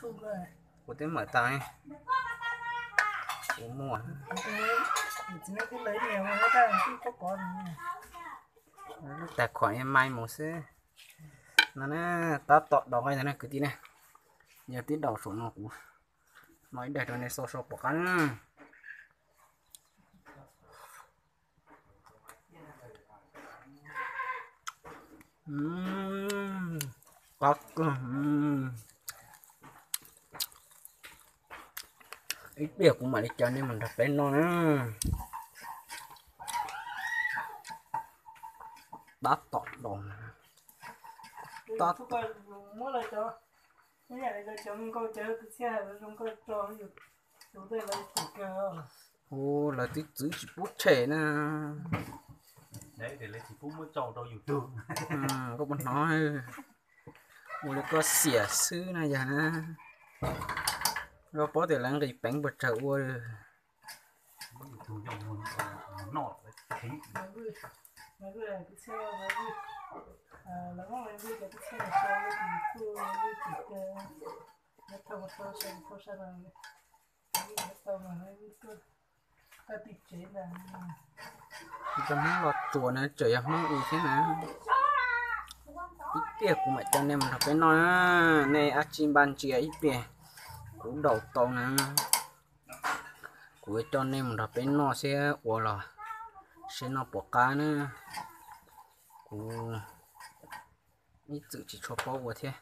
Kuv twb mawm tas, kuv muaj. Lub tài khoản em may mus xwb. No na, tab tom daus nqaij ntag na kwv tij na. Yog twb daus saum no kuv hno ib daig rau nej xauj saib puas qab na. Qab kawg. Ib pliag kuv mam li caw nej mus nrog peb noj na. Tab tom daus. Hu, lawv twb txwv tsis pub tshem na. Koj puas hnov, ua li koj xiam xwb na yog na. Koj paub tias lawv nqis peev puas tsawg ua. Cov Hmoob los tsuas na tseem yog Hmoob ib thiab na. Ib pliag kuv mam coj nej mus nrog peb noj na. Nej ab tsi npaj ntsia ib pliag, kuv daus tau na. Kuv yuav coj nej mus nrog peb noj seb ua los, seb noj puas qab na. Kuv ib txwm tsis tshua paub ua thiab,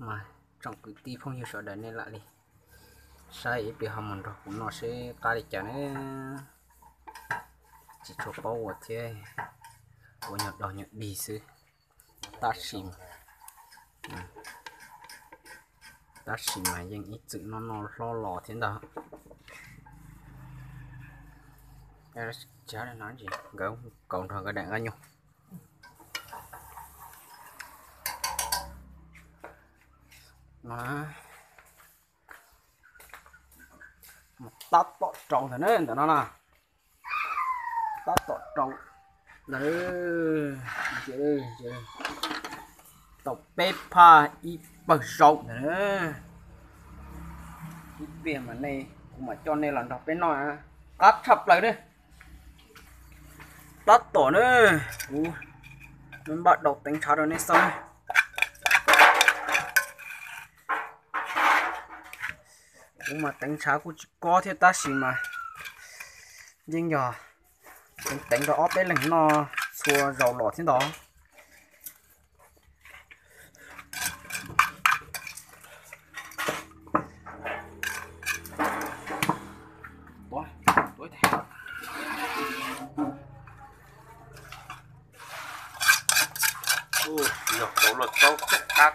mas tsoom kwv tij phooj ywg sawv daws nej lam li saib ib pliag ho mus nrog kuv noj seb qab li cas na. Tsis tshua paub ua thiab, ua nyuag dog nyuag dig xwb. Tab sis, tab sis mas yeej ib txwm noj noj hlob los thiab ntag. Nkawd kaus nrog nkawd daim nqaij nyuj. Tab tom rau ntawm na, ntawm no na. Tab tom rau ntawm, tau peb phaj ib pawg zaub ntawm na. Ib pliag mas nej, kuv mam coj nej los nrog peb noj, qab tshaj plaws na. Tab tom na, kuv npaj daus teev ntshav rau nej xauj na. Kuv mas teev ntshav kuj tsis kob thiab tab sis mas yeej yog teev teev rau ob peb leeg noj txhua zaus los thiab ntag. Yog kauv los tsaub qab thiab,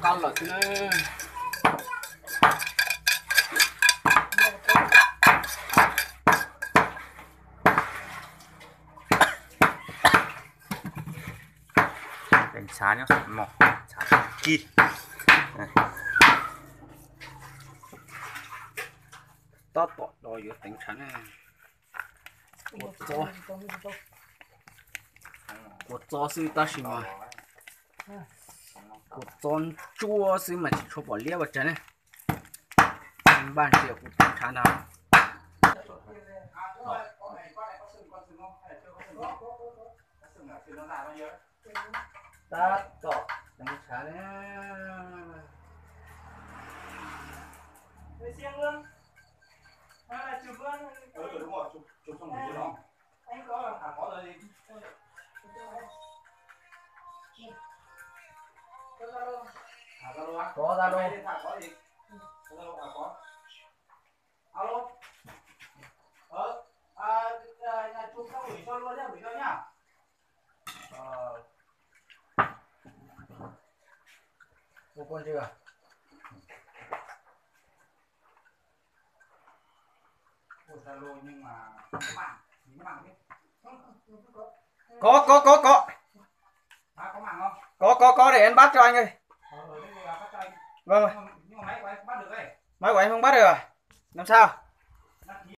qab lawm xwb na. Ntshav nyob saum no, ntshav kig. Tab tom do yuav teev ntshav na. Kua txob, kua txob xwb tab sis mas kua txob ntsuab xwb mas tsis tshua pom liab ua cas ne. Npaj ntsia kuv teev ntshav ntag. Tab tom teev ntshav na. Có Zalo. Alo. Ờ, à, à, nhà chụp xong gửi cho luôn nhá, gửi cho nhá. Ờ. Ủa, con chưa? Ủa, Zalo nhưng mà có mạng, thì có mạng chứ. Có, có, có, có. Hả, có mạng không? Có, có, có, để em bắt cho anh ơi. Ờ, ờ, thế thì, à, bắt cho anh. Vâng, vâng. Nhưng mà, nhưng mà máy của anh không bắt được ấy. Máy của anh không bắt được à? Làm sao?